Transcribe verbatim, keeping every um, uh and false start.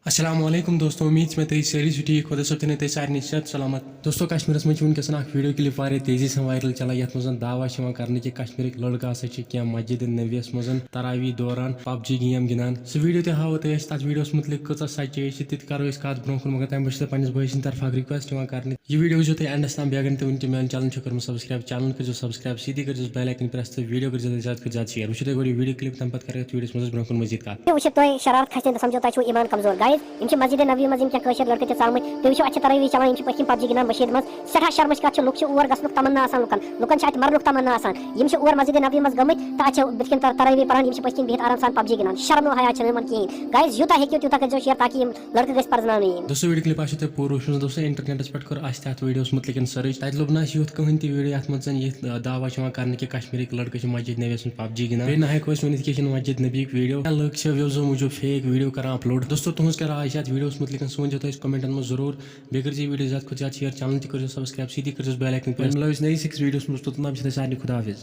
السلام علیکم دوستو، امید چھِ مےٚ تُہۍ سٲری چھِو ٹھیٖک، خۄدا صٲب تھٲینو تُہۍ سارنٕے صحت سلامت۔ دوستو، کشمیرس منٛز چھِ وٕنکیٚس اکھ ویڈیو کلپ واریاہ تیزی سان وایرل چلان، یتھ منٛز زن دعویٰ چھِ یِوان کرنہٕ کہِ کشمیرٕکۍ لڑکہٕ ہسا چھِ کینٛہہ مسجد نبویس منٛز تراویح دوران پب جی گیم گِنٛدان۔ سُہ ویڈیو تہِ ہاوو تۄہہِ أسۍ، تتھ ویڈیوس متعلق کۭژاہ سچٲیی چھِ تہِ تہِ کرو أسۍ کتھ برونٛہہ کُن، مگر تمہِ برونٛہہ چھِ تۄہہِ پننِس بٲے سٕنٛدِ طرفہٕ اکھ ریکویسٹ یِوان کرنہٕ، یہِ ویڈیو وٕچھِو تُہۍ اینڈس تام، بیٚیہِ اگر نہٕ تُہۍ وٕنہِ تہِ میون چینل چھُو کٔرمٕژ سبسکرایب، چینل کٔرزیو سبسکرایب، سۭتی کٔرزیو بیل آیکن پریس تہٕ ویڈیو کٔرزیو تُہۍ زیادٕ کھۄتہٕ زیادٕ شیئر۔ وٕچھِو تُہۍ گۄڈٕ یہِ ویڈیو کلپ، تمہِ پتہٕ کرو یتھ ویڈیوس منٛز أسۍ برونٛہہ کُن مزید کتھ۔ وٕچھِتھ تۄہہِ شرارت کھسہِ نہٕ، سمجھو تۄہہِ چھُو ایمان کمزور۔ گایز، یِم چھِ مسجد نبوی منٛز یِم کینٛہہ کٲشِر لڑکہٕ تہِ ژامٕتۍ۔ تُہۍ وٕچھِو، اتہِ چھِ تراویح چلان، یِم چھِ پٔتۍ کِنۍ پب جی گِنٛدان مٔشیٖد منٛز۔ سٮ۪ٹھاہ شرمٕچ کتھ چھِ، لُکھ چھِ اور گژھنُک تمنا آسان لُکن، لُکن چھِ اتہِ مرنُک تمنا آسان، یِم چھِ اور مسجد نبوی منٛز گٔمٕتۍ تہٕ اتہِ چھِ بٕتھِ کِنۍ تر-، تراویح پران، یِم چھِ پٔتۍ کِنۍ بِہِتھ آرام سان پب جی گِنٛدان۔ شرم و حیا چھنہٕ یِمن کِہیٖنۍ۔ گایز، یوٗتاہ ہیٚکِو تیوٗتاہ کٔرزیو شیئر تاکہِ یِم لڑکہٕ گژھِ پرزناونہٕ یِنۍ۔ دوستو، ویڈیو کلپ آسیو تۄہہِ پوٗرٕ وٕچھمٕژ۔ دوستو، انٹرنیٹس پٮ۪ٹھ کوٚر اسہِ تہِ اتھ ویڈیوس متعلق سرچ، تتہِ لوٚب نہٕ اسہِ یُتھ کٕہٕنۍ تہِ ویڈیو یتھ منٛز زن یِتھ، آ، دعویٰ چھِ یِوان کرنہٕ کہِ کشمیرٕکۍ لڑکہٕ چھِ مسجد نبیس منٛز پب جی گِنٛدان۔ بیٚیہِ نہ ہٮ۪کو أسۍ ؤنِتھ کہِ یہِ چھِنہٕ مسجد نبیِکۍ ویڈیو۔ یا لُکھ چھِ وِوزو موٗجوٗب فیک ویڈیو کران اپلوڈ۔ دوستو، تُہنٛز کیٛاہ راے چھِ اتھ ویڈیوس متعلق؟ سُہ ؤنۍزیو تُہۍ اسہِ کمنٹن منٛز ضروٗر۔ بیٚیہِ کٔرزیو یہِ ویڈیو زیادٕ کھۄتہٕ زیادٕ شیئر، چینل تہِ کٔرزیو سبسکرایب، سۭتی کٔرزیو بیل آیکن پریس۔ ملو أسۍ نٔیِس أکِس ویڈیوس منٛز، توٚتام چھِ تۄہہِ سارنٕے خدا حافظ۔